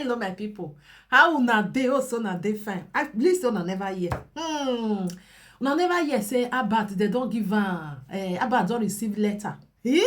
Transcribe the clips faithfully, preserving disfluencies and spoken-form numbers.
Hello, my people. How una dey? Oh, so una dey fine. At least una never hear. Hmm. Una never hear say Albert, they don't give am. Eh, Albert don't receive letter. He,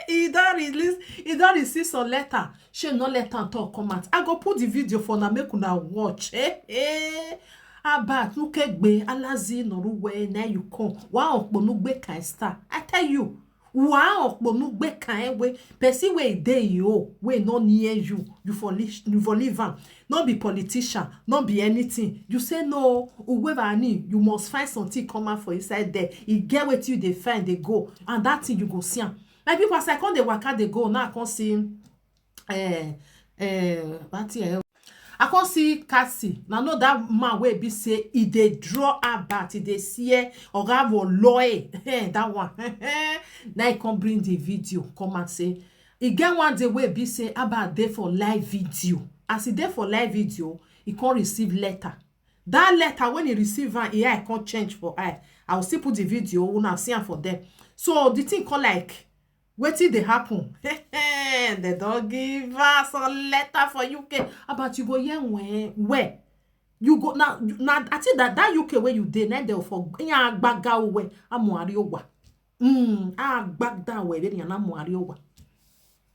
he don't release. He don't receive some letter. She no let am talk come out. I go put the video for una make una watch. Eh, eh. Albert, look at me. Alazi no ruwe. Now you come. Wow, but no gbe kind star. I tell you. Wow, but no gbe kind way. Person wey dey you, wey no near you. You for leave, you for leave am. No be politician, no be anything. You say no, whoever I need, you must find something come out for inside there. E get wetin you dey find dey go, and that thing you go see am. My people, as I come dey waka dey go, now I come see, eh, eh, what here? I come see Cassie. Now know that man wey be say e dey draw Albert, e dey see eh, oga wo loe. Eh, that one. Now he come bring the video, come and say, e get one day wey be say Albert dey for live video. As e dey for live video, e come receive letter. That letter, when e receive am, e eye come change for eye. I will still put the video, una see am for there. So the thing come like, wetin dey happen? They don give us a letter for U K. Albert, you go hear when? Where? You go now, now I think that that U K where you dey, na dey for, yeah, gbaga we, amuari owa. Mm, ah, back down where they na amuari owa.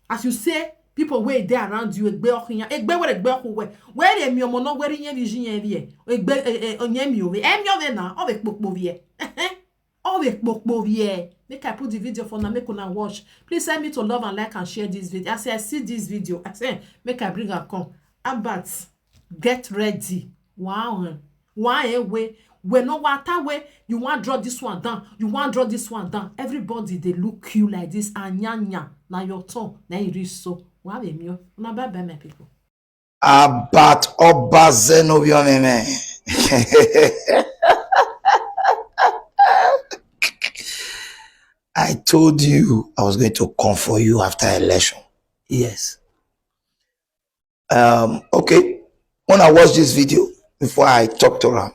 As you say, people wey dey around you, egbe okinya, egbe where egbe oku where, where emi omo no where yen vision yen vie, egbe, eh, eh, onye mi ove, emi ove na, ove kpokpo vie. Ove kpokpo vie. Make I put the video for now, make una watch. Please help me to love and like and share this video. As I see this video, I say, make I bring am come. Albert, get ready. Wow. Why away? When no water way, you want draw this one down. You want draw this one down. Everybody they look you like this. Anyanya, now your turn. Now you reach so. Why be me? Una bye bye, my people. Albert Obaze no be on me. I told you I was going to come for you after election. Yes. Um, okay. When I watch this video before I talk to her.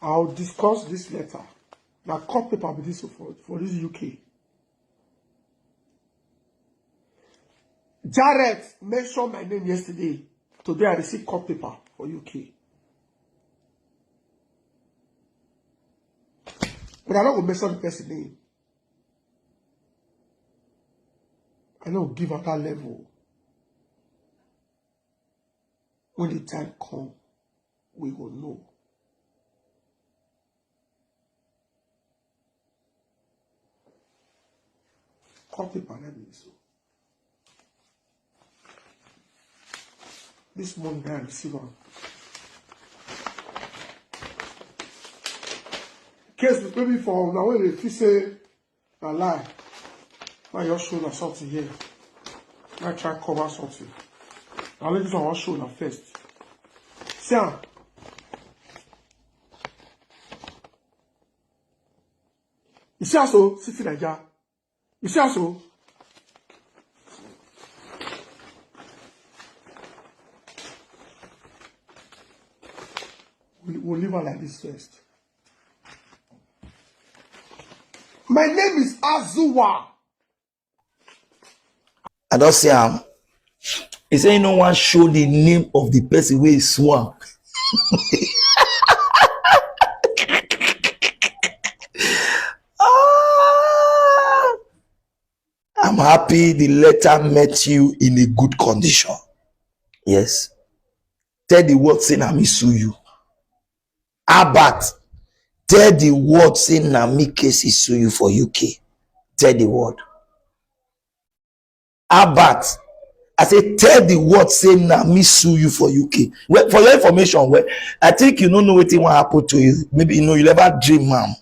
I'll discuss this letter. Now, court paper be this for, for this U K. Jared mentioned my name yesterday. Today I received court paper for U K. But I don't go mention the person name. I don't give up that level. When the time come, we go know. Copy panel so. This morning I receive am. Case maybe for now when they say na lie. Now your show na something here. I try cover something. Now let this one show na first. See am. You see am so, City Naija. You see am so? We, we'll leave her like this first. My name is Azuwa. I don't see am. He say he no wan show the name of the person wey he sue am. Ah! I'm happy the letter met you in a good condition. Yes. Tell the world say na me sue you. Albert, tell the world say na me Casey sue you for U K. Tell the world. Albert, I say tell the world say na me sue you for U K. Well, for your information, well, I think you no know wetin wan happen to you. Maybe you know you never dream am.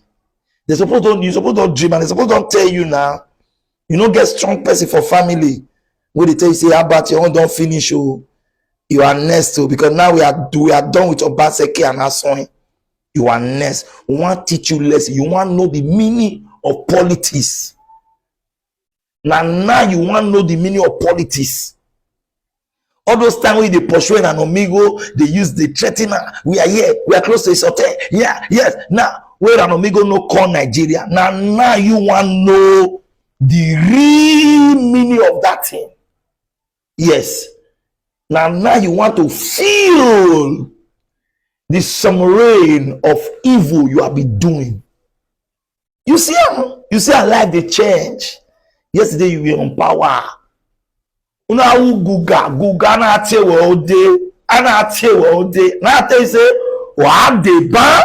They suppose don, you suppose don dream am. They suppose don tell you now. You no get strong person for family wey dey tell you say, Albert, your own don finish o. You are next o, because now we are, we are done with Obaseki and Asoin. You are next. We wan teach you lesson. You wan know the meaning of politics. Na now you wan know the meaning of politics. All those time wey you dey pursue Nnamdi Kanu, dey use, dey threaten am. We are here. We are close to his hotel. Yeah, yes. Now, wey Nnamdi Kanu no come Nigeria. Now, now you wan know the real meaning of that thing. Yes. Now, now you want to feel the summary of evil you have been doing. You see am? You see how life dey change. Yesterday you were on power. Una who guga guga na tewe ode, ana tewe ode. Na tell you say, "Wa dey ba,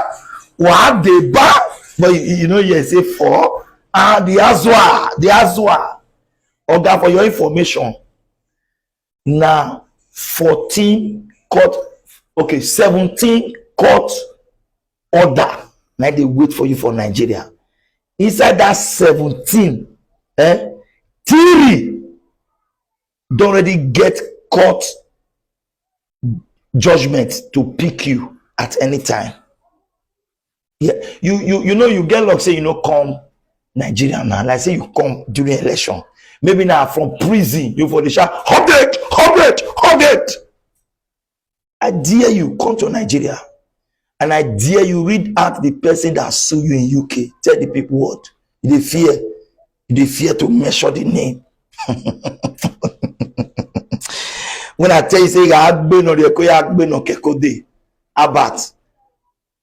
wa dey ba." But you, you know, you say for, ah, the Azua, the Azua. Oga, for your information, na fourteen court, okay, seventeen court order na dey wait for you for Nigeria. Inside that seventeen, eh, three don already get court judgment to pick you at any time. Yeah, you, you, you know, you get luck say you no come Nigeria now. Like say you come during election. Maybe now from prison, you for the shout, "Update, update, update." I dare you, come to Nigeria, and I dare you, read out the person that sue you in U K. Tell the people what. You dey fear. You dey fear to mention the name. When I tell you, say, "Agbe no de ko ya, agbe no keko de." About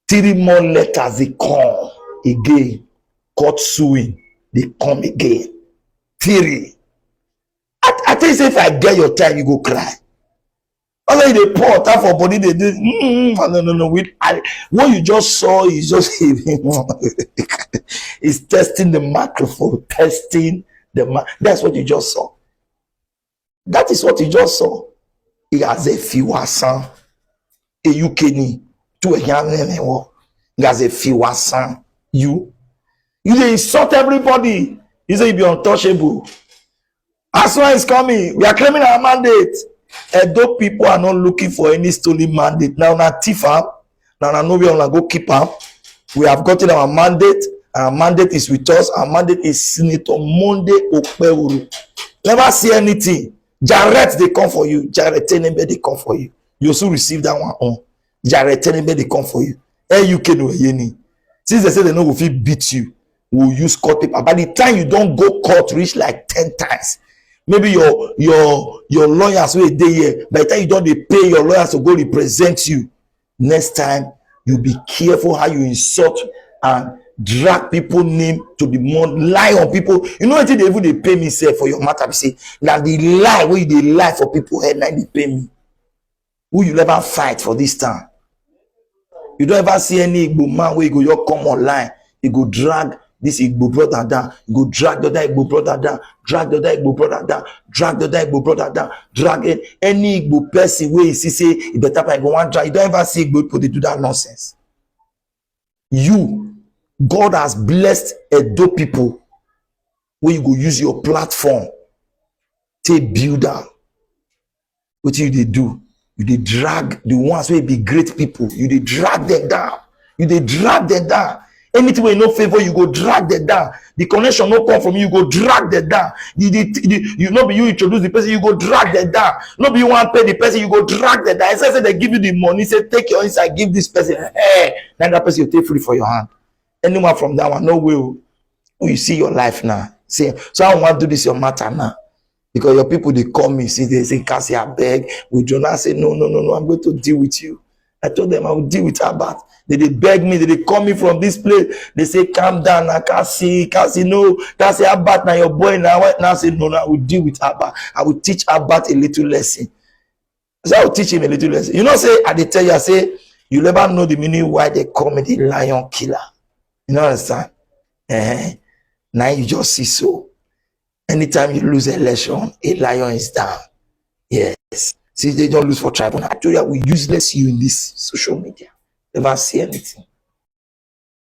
three more letters dey come again. Court suing dey come again. Three. I, I tell you, say, if I get your time, you go cry. All you dey pour water for body, dey do, mm, mm, no, no, no. With, I, what you just saw is just is testing the microphone, testing the mic. That's what you just saw. That is what you just saw. He has a few asan. A U K ni. Tu e yan ne wo. He has a few asan. You, you dey insult everybody. You say you be untouchable. Aswan is coming. We are claiming our mandate. Edo people are not looking for any stolen mandate. Now, na thief am. Now, na no where una go keep am. We have gotten our mandate. Our mandate is with us. Our mandate is Senator Monday Okpebholo. Never see anything. Jarrett dey come for you. Jarrett Enembe dey come for you. You also receive that one on. Jarrett Enembe dey come for you. N U K no yeni. Since they say they no go fit beat you, we will use court paper. By the time you don go court reach like ten times, maybe your, your, your lawyers wey dey here, by the time you don dey pay your lawyers to go represent you, next time you be careful how you insult and drag people name to the mud, lie on people. You know wetin dey even dey pay me sef for your matter be say na the lie wey you dey lie for people head na dey pay me. Who you ever fight for this town? You don ever see any Igbo man wey go just come online, he go drag this Igbo brother down, he go drag the other Igbo brother down, drag the other Igbo brother down, drag the other Igbo brother down, drag a-, any Igbo person wey you see say e better pass, you go wan drag. You don ever see Igbo people dey do that nonsense? You, God has blessed Edo people wey you go use your platform take build am. Wetin you dey do? You dey drag the ones wey be great people. You dey drag them down. You dey drag them down. Anything wey no favour you, go drag them down. The connection no come from you, you go drag them down. The, the, the, you, no be you introduce the person, you go drag them down. No be you wan pay the person, you go drag them down. Instead say they give you the money, say, "Take your inside, give this person." Hey, na that person you take free for your hand. Anyone from that one, no way o. Who you see your life now? Say, so I wan do this your matter now. Because your people dey call me, see, they say, "Cassie, abeg, we do not." Say, "No, no, no, no, I'm going to deal with you." I told them I will deal with Albert. They dey beg me, they dey call me from this place. They say, "Calm down now, Cassie, Cassie, no, Cassie, Albert na your boy now." Now I say, "No, no, I will deal with Albert. I will teach Albert a little lesson." So I will teach him a little lesson. You know, say, I dey tell you, I say, you never know the meaning why they call me the lion killer. You know, understand? Eh, now you just see so. Anytime you lose election, a lion is down. Yes. See, they don't lose for tribunal. I told you, I will useless you in this social media. Never see anything.